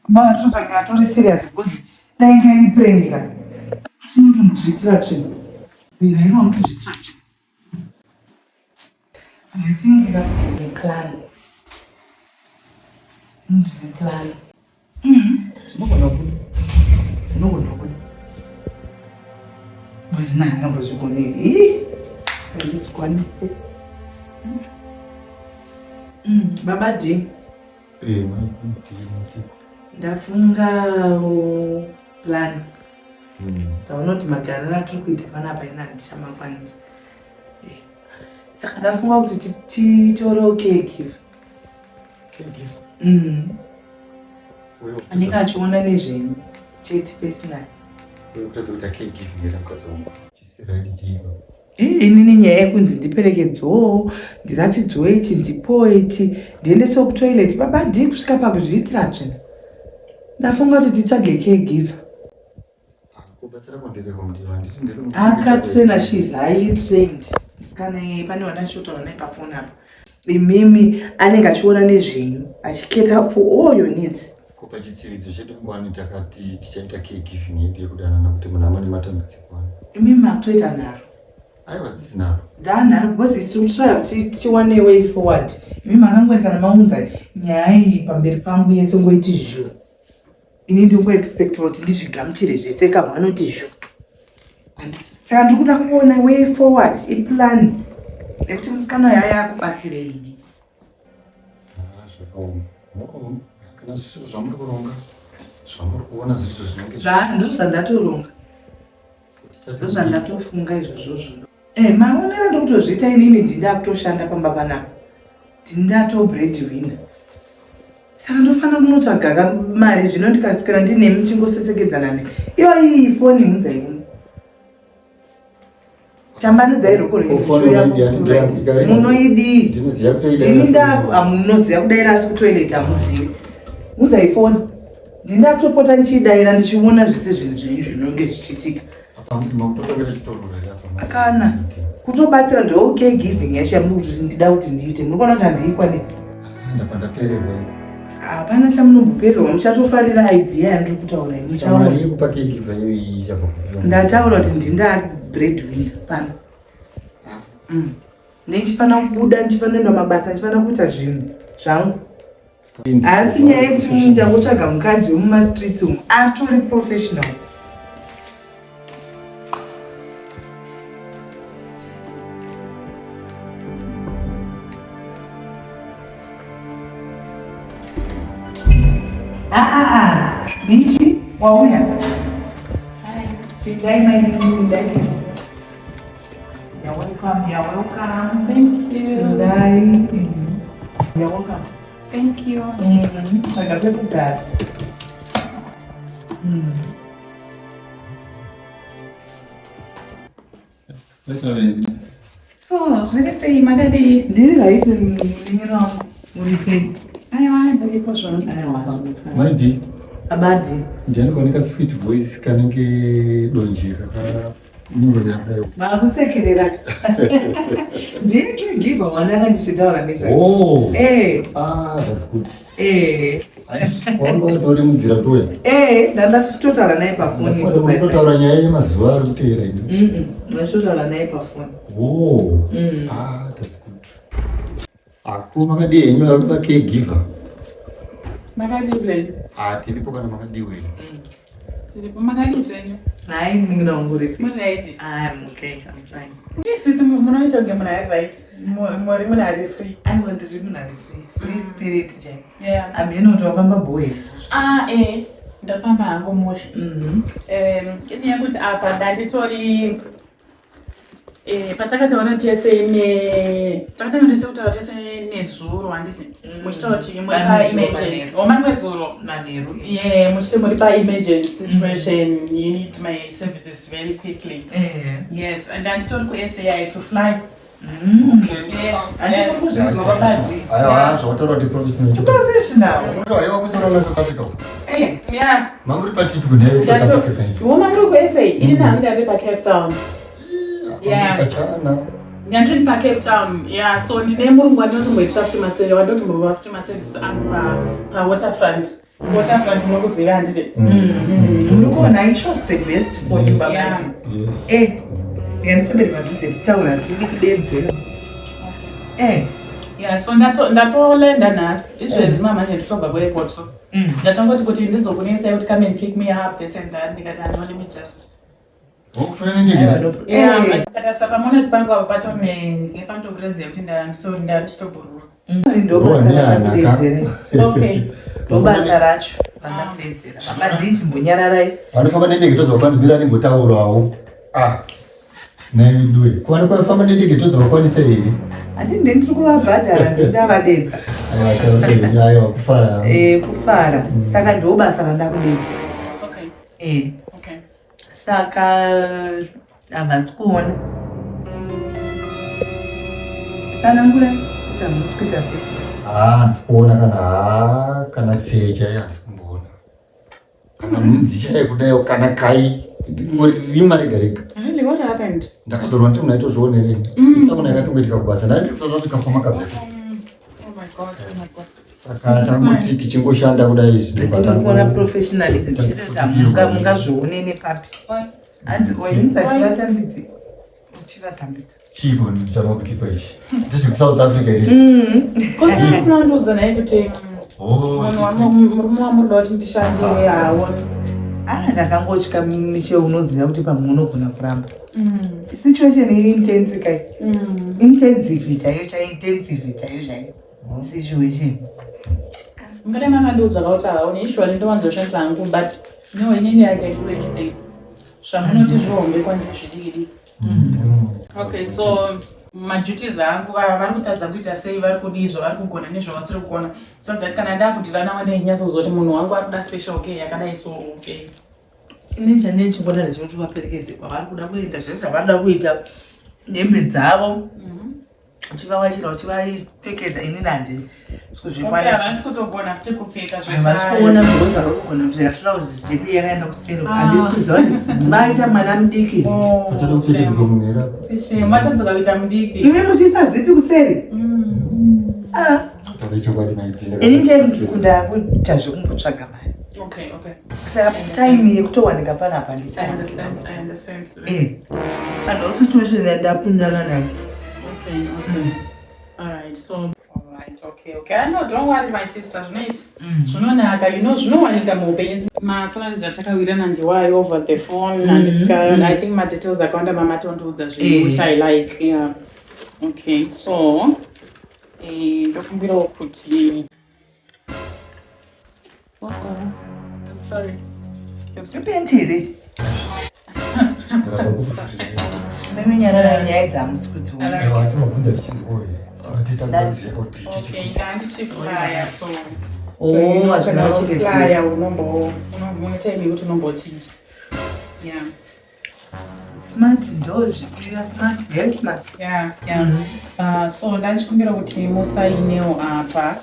Matotanga atori serious because dai inga iri prank ka. Asi mutonozviitira tsvina. Zera iro munotozviitira tsvina. I think ndine plan. Ndine plan. Tinogona kuda. Tinogona kuda. Because nani ngambozvigoneri. Ih! Handizvikwanise. Baba D. Eh, mai D, D. Ndafungawo plan. Ndaona kuti magariro atiri kuita panapa ina handichamakwanisa. Eh, Saka ndafunga kuti titorewo caregiver. Caregiver. Anenge achiona nezvenyu chete personally. Kutadza kuita caregiver here mukadzi wangu? Chisirali chiiva. Inini nyaya yekunzi ndiperekedzewo ndiratidzwewo ichi ndipowo ichi ndiendesewo kutoilet baba D kusvika pakuzviitira tsvina. Ndafunga kuti titsvage caregiver. Kubatsira kwandireko mudiwa handiti ndiri Akatraina, she is highly trained. Musikana iyeye pane wandachotaura naye pafoni apa. Imimi anenge achiona nezvenyu achicater for all your needs. Ko pachitsividzo chedu ngwani takati tichaita caregiving yedu yekudanana kuti munhu amane matambudziko ano. Imimi makutoita nharo. Aiwa dzisi nharo. Dzanharo because isu tikutraya kuti tiwane way forward. Imimi makangwari kana maunza nyaya iyi pamberi pangu yese ngoiti zhu. Ini ndingoexpecta kuti ndizvigamuchire zvese kamwe anoti zhu. Handiti. Saka ndiri kuda kuona way forward iplan yekuti musikana uyu aya akubatsire ini. Ah, zvakaoma. Oh, kana zvisizvo zvamuri kuronga zvamuri kuona zvisizvo zvinenge Ndizvo zvandatoronga. Ndozvandatofunga izvozvozvo. Eh, maonero ndikutozviita inini ndindakutoshanda pamba panapa. Ndindato breadwinner. Saka ndofanira kunotsvaga ka mari zvino ndikaswera ndinemi muchingosesekedzana ne. Iyo iyi foni hunzai uno. Tambanudzai ruoko rwenyu. Ko foni unoidi hati ndeyamsika rino. Munoidii? Ndinoziva kutoida. Ndini ndaku amunoziva kudaira asi kutoilet hamuzivi. Unzai foni. Ndindatopota ndichidaira ndichiona zvese zvinhu zvenyu zvinonge zvichiitika. Apa hamuzi makutotongera chitoro here apa? Kana kutobatsira ndo caregiving yacho yamuri kuti ndida kuti ndiite. Muri kuona kuti handiikwanisi. Ah, ndabva ndapererwa ini. Hapana chamunombopererwa muchatofarira idea yandiri kutaura ini. Saka mari Muchaona. yekupa caregiver iyo iyi ichabva kupi? Ndataura kuti ndinda breadwinner pano. Ndichifanira kubuda, ndichifanira kuenda mabasa, ndichifanira kuita zvinhu zvangu. Asi nyaya yekuti munhu ndangotsvaga mukadzi wemumastreets umu atori professional. Ah, ah, ah. Bichi, wauya. Hi. Pindai mai, pindai. You're welcome, you're welcome. Thank you. Pindai. You're welcome. Thank you. Saka pekugara. So, zviri sei makadii? Ndiri right munin'ina wangu. Muri sei? Aiwa, ndiripo zvangu. Aiwa. Mai D, Abadi. ndiani kaoneka sweet voice kanenge donje kakanyorera kudai. Makusekerera. Ndiye caregiver wandanga ndichitaura nezvake. Oh. Eh, Ah, that's good. eh. Ai, wanga watori munzira kutoya. Eh, ndanda tichitotaura naye pafoni. Ndatotaura nyaya yemazuva ari kuteera ini. Ndatotaura naye pafoni. Oh. Ah, that's good. Ako makadii henyu vari kuda caregiver. Makadii zvenyu? Ah, tiripo kana makadii wenyu. Tiripo makadii zvenyu? Hai, munin'ina wangu uri sei? Muri right? I'm okay, I'm fine. Sisi munoita kunge munhu ari right. Muri munhu ari free. Aiwa ndiri munhu ari free. Free spirit chai. Yeah. Ameno kuti wafamba boy. Ah, eh. Ndafamba hangu mushe. Inyaya yekuti apa ndanditori patakataura tese ne takatanga tese kutaura tese nezuro handiti muchitaura kuti muri paemergency omanwe zuro Manheru. yeah muchiti muri paemergency situation you need my services very quickly Eh. yes and handitori kuSA I had to fly Okay. yes Handiko yes kuzvinzwa babadi. Aiwa, zvawataura kuti professional. Professional. Unoto haiwa kusana na South Africa. Eh. yeah Mamuri patipi kudai ku South Africa kai. woma ndiri kuSA ini nami ndari paCape Town. Yeah. Kachana. Ndandiri paCape Town, yeah. So ndine murungu wandinotomboitira futi maservice, wandinotombova futi maservice angu pawaterfront. Waterfront munokuziva handiti? Muri kuona, I chose the best for you. Babati. Yes. Ndikanditoberi padhuze titaura, tidi kudedzera. Yeah, so ndatolenda nhasi izvezvi mamanje nditobva kuairport, so ndatongoti kuti ndizokunetsai kuti come and pick me up, this and that. Ndikati ano, let me just Wakutoya nendege? Yeah, ndikatarisa pamoneti pangu apo patone nepanotokuratidza kuti ndanditobhurura. Ndobasa randakudedzera. Okay. Ndobasa racho randakudedzera. Babadzi, chimbonyararai. Vanofamba nendege tozva kwandimira ndimbotaurawo. Ah. Naiduwe. Kuvanhu kwafamba nendege tozva vakwanisa here? Handindi, ndiri kuvabhadhara, ndindavadedza. Aiwa, taura, aiwa, kufara. Kufara. Saka ndo basa randakudedza. Saka havasi kuona. Tsanangura kuti hamusi kuita sei. Ah, handisi kuona kana, ha, kana tsee chaiyo handisi kumboona. Kana nhunzi chaiyo kudaio, kana kai. Ringori rima rega rega. Really, what happened? Ndakazorwa nditi munhu aitozvionerei. Tsaona yakatongoitika kubasa. Ndandiri kuSouth Africa kwamakabva. Oh my God, oh my God. Saka tangoti tichingoshanda kudai izvi. Tiri kuona professionalism chete, kuti mungazvione nepapi. Oi. Hanzi oi, musati vatambidze, uchivatambidza. Chipo chama kutipa ichi. NdezvekuSouth Africa here? Kosinandiudza naye kuti Oh, murume wamunoda kuti ndishandire haoni. Ah, ndakangotya mishe, unoziva kuti pamwe unogona kuramba. Situation iri intense kai, intensive chaiyo chaiyo, intensive chaiyo chaiyo situation. Ungadai makandiudza kuti haoni, usually ndowanzoshandisa hangu, but no, inini I can do anything. Zvamunoti zvihombe kwandiri zvidiki diki. Okay, so maduties angu vari kutadza kuita sei, vari kudii, zvavari kugona nezvavasiri kugona, so that kana ndakudeala navo ndainyatsoziva kuti munhu wangu ari kuda special care yakadai. So okay. Ini chandine chingoda ndechekuti vaperekedze kwavari kuda kuenda, zvese zvavari kuda kuita, hembe dzavo uchivawachira, uchivapfekedza. Inini handisi Okay, kuzvikwanisa. Havasi kutogona futi kupfeka. Havasi kuona because vari kugona kupfeka trousers dzedu yakaenda kusero. Handisi kuziva kuti vaita mwana mudiki. Achada kupfekedzwa munhu here apa? Shame, matadzoka kuita mudiki. Imi muchiisa zipi kuseri? Ah. Taura chokwadi, maitira. Ini ndiri kuita zvekumbotsvaga mari. Saka time yekutowanika panapa. I understand, I understand. Ando situation yandapindana nayo. Okay. All right, so all right, okay. I know, don't worry, my sister. Zvinoita. Zvinonaka, zvinowanika muupenyu. Masalaries atakawirirana ndiwayo over the phone, and it's I think my details akawanda mamatondiudza zvinhu, which I like. Yeah. Okay, so ndokumbirawo kuti, oh, I'm sorry. Excuse me. Ipenti here? Memenyarara, nyaya dzamusi kudziona. Aiwa, tinobvunza tichinzwawo here? Saka tiita kuziva kuti Okay, ndandichiflya, so Oh, so hazvina kana kurongedzeka. uchiflya unombo une time yekuti unombochinja. Yeah. Smart, ndo you are smart, very smart. Yeah. So ndachikumbira kuti musainewo apa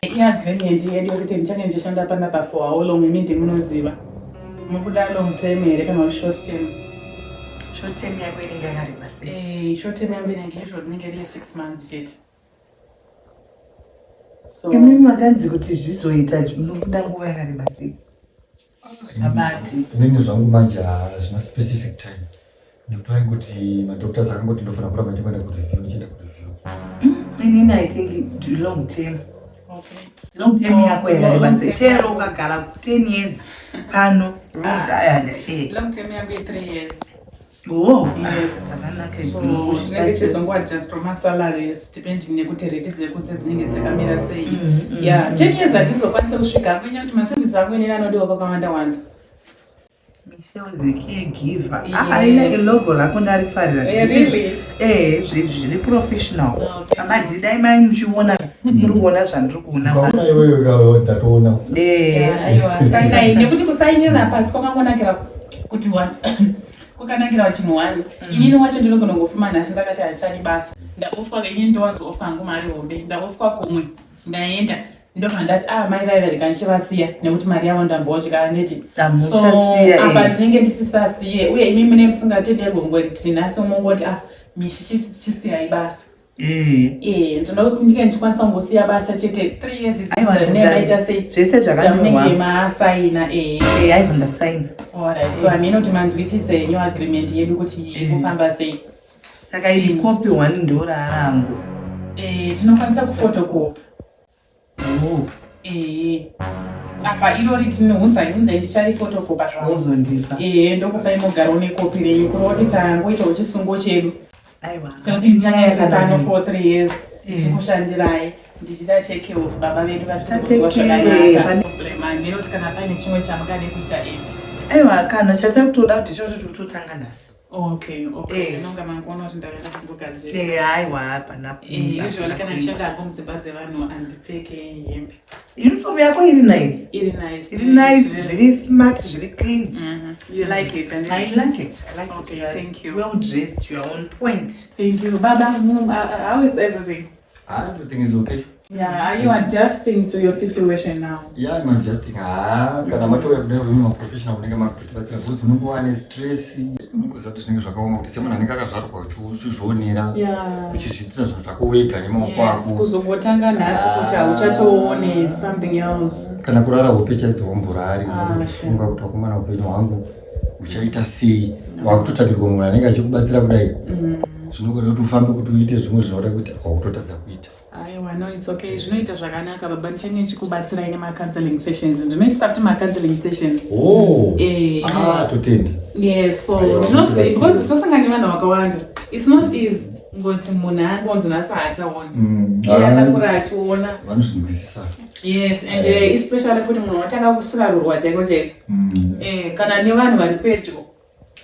iagreement yedu yekuti ndichange ndichishanda panapa for how long. Imi ndimunoziva, mukuda long term here kana kuti short term? Short term yako inenge yakareba sei? Short term yangu inenge, usually inenge iri 6 months chete, so Imi makanzi kuti zvizoita, munokuda nguva yakareba sei, abati? Inini zvangu manje hazvina specific time, nekuti vaingoti madoctors akangoti ndofanira kuramba ndichienda kureview, ndichienda kureview. Inini I think long term. Long term yako yakareba sei? Chero ukagara 10 years pano. Long term yangu i3 years. Oh. Yes. Zvakanaka. So tinenge tichizongoadjustwa masalaries depending nekuti rate dzekunze dzinenge dzakamira sei. Yeah, 10 years handizokwanisa kusvika hangu, inyaya kuti maservice angu inini anodiwa kwakawanda wanda. Michelle the caregiver. Yes. Ah, ine logo rako ndarifarira. Really? Zviri professional. Okay. Abadzi, dai mai muchiona, muri kuona zvandiri kuona. Ukaona iwewe ka, ndatoona. Aiwa, sainai, nekuti kusainira pasi kwakangonakira kuti one, kwakanakira chinhu one, inini wacho ndinogona kungofuma nhasi ndakati handichadi basa, ndaofwa. Inini ndowanzoofwa hangu mari hombe, ndaofwa kumwe, ndaenda. Ndobva ndati, ah, mai vaive rega ndichivasiya nekuti mari yavo ndambodya, handiti? So Hamuchasiya, apa eh. ndinenge ndisisasiye, uye imi mune musingatenderwe kungoti nhasi mungoti, ah, Mishi, chisiyai basa. Eh, ndinoda kuti ndinge ndichikwanisa kungosiya basa chete 3 years idzi Aiwa, dzamunenge maita sei, Zvese zvakanyorwa. dzamunenge masaina, eh. Eh, aiwa, ndasaina. Alright, so hameno kuti manzwisisa henyu agreement yedu kuti kufamba sei. Saka iri kopi one ndo rarangu? Eh, tinokwanisa kufotokopa. Oh. Eh, apa irori tinounzai, unzai, ndicharifotokopa zvangu. Wozondipa. Eh, ndokupai mugaro nekopi renyu, kureva kuti tangoitawo chisungo chedu Aiwa. chekuti ndichange pano for 3 years ndichikushandirai, ndichita take care of baba vedu vasiri kunzwa Take care, zvakanaka. Hameno kuti kana paine chimwe chamungade kuita add. Aiwa, kana chatakutoda kuti chocho tototanga nhasi. Okay. Inonga mangoona kuti ndakaenda kungogadzira. Eh, aiwa, hapana. Eh, usually kana ndichishanda hangu mudzimba dzevanhu handipfeke hembe. Uniform yako iri nice. Iri nice. Iri nice, zviri smart, zviri clean. You like it, and I like it, I like Okay, it. You are thank you. well dressed, you are on point. Thank you. Baba, how is everything? Ah, everything is okay. Yeah, are you adjusting to your situation now? Yeah, I'm adjusting. Ha, kana matouya kudai imi maprofessional munenge makutotibatsira, because unongova nestress, unongoziva kuti zvinenge zvakaoma kuti semunhu anenge akazvarwa uchizvionera, uchizviitira zvinhu zvako wega nemaoko ako. Kuzongotanga nhasi kuti hauchatoone something else. Kana kurara hope chaidzo wamborari, Ah, unofunga kuti wakomana, upenyu hwangu uchaita sei? Wakutotsvagirwa munhu anenge achikubatsira kudai, zvinongoda kuti ufambe kuti uite zvimwe zvinoda kuita, wakutotadza kuita. Aiwa, no, it's okay, zvinoita zvakanaka baba. Ndichange ndichikubatsirai nemacounseling sessions, ndinoitisa futi macounseling sessions. Oh. Eh. Ah, totendi. Yes, so Aiwa, munotibatsira. Because tosangana nevanhu vakawanda, it's not easy ngoti munhu angonzi nhasi haachaoni. Iye akakura achiona. Vanozvinzwisisa. Yes, and especially futi munhu watanga kusirarurwa chaiko chaiko, Eh, kana nevanhu vari pedyo.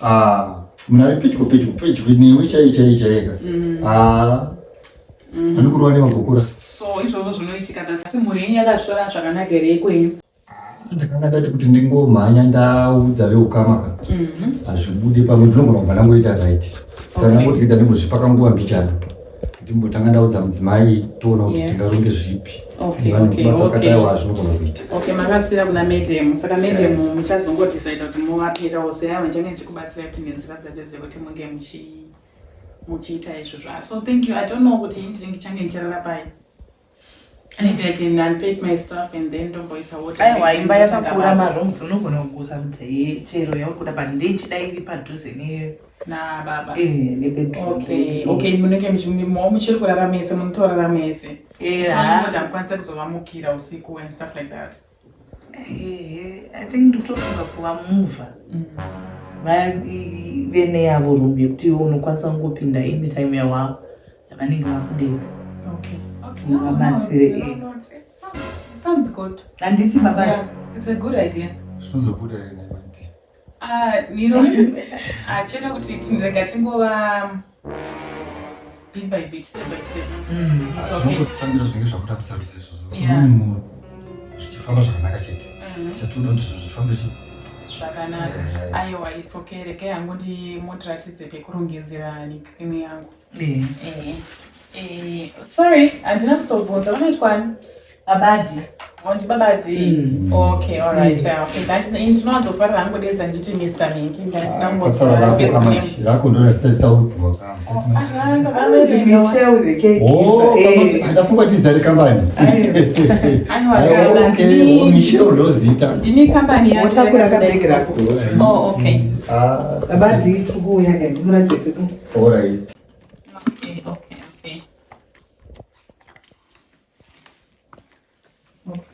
Ah, munhu ari pedyo pedyo pedyo newe chai chai chaika, ah, anokurova nemagokora. So izvozvo zvinoitika. Asi mhuri yenyu yakazvitora zvakanaka here kwenyu? Ndakanga ndati kuti ndingomhanya ndaudza veukama ka, hazvibude, pamwe ndinogona kubva ndangoita right. Saka ndangoti kuita ndimbozvipa kanguva mbichana, ndimbotanga ndaudza mudzimai, toona kuti tingaronge zvipi. Vanhu kubasa vakati aiwa, zvinogona kuita. Okay, makasiyira kuna madam. Saka madam muchazongodecida kuti muvapirawo sei. Aiwa, ndichange ndichikubatsirai kuti nenzira dzacho dzekuti munge muchiita izvozvo. Ah, so thank you. I don't know kuti ini ndinenge ndichirara pai. Maybe I can unpack my stuff and then ndomboisa water. Aiwa, imba yakakura, marooms unogona kungosarudza chero yauri kuda, but ndeichida iri padhuze ne Nababa. Eh, nebedroom. Okay, munenge muchiri kurara mese, munotorara mese? Eh, So ha. kuti hamukwanisa kuzovamukira usiku and stuff like that? Eh, I think ndikutofunga kuvamuvha vaive neyavo room yekuti iwe unokwanisa kungopinda anytime yavanenge vakudedza. Muvabatsire, No, no, eh. no, it sounds good. Handiti babati? Yeah, it's a good idea. Zvinozobuda here naimanti? Ah, Niro, ah, chete kuti rega tingova bit by bit, step by step. It's okay. Zvinongotambira zvinenge zvakuda musarudza izvozvo. Yeah. Zvichifamba zvakanaka chete. Chatoda kuti zvinhu zvifambe chi Zvakanaka. Eh. Aiwa, it's okay. Regai hangu ndimuratidze pekurongedzera nekrini yangu. Eh. Eh, eh, sorry, handina kuzobvunza, vanoitwani? Abadi. Ndibabadi. Okay, alright. Okay, ndinowanzofarira hangu dedza ndichiti Mr. Ningi. Pasara rako kamati rako ndo ratisati taudzwa. Anonzi Michelle the caregiver. Eh. Ndafunga kuti zita rekambani. Aiwa, Okay, oh, Michelle ndo zita. Ndini kambani yacho. Wotakura kabhegi rako. Oh, okay. Ah, Babadi, tikuuya ka, ndimuratidze peku. Alright. Okay.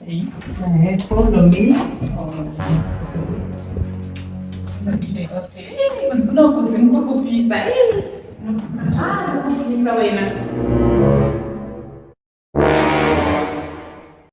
Eh, follow me. Okay. Kuno kuzimu kuri kupisa. Ah, kupisa wena.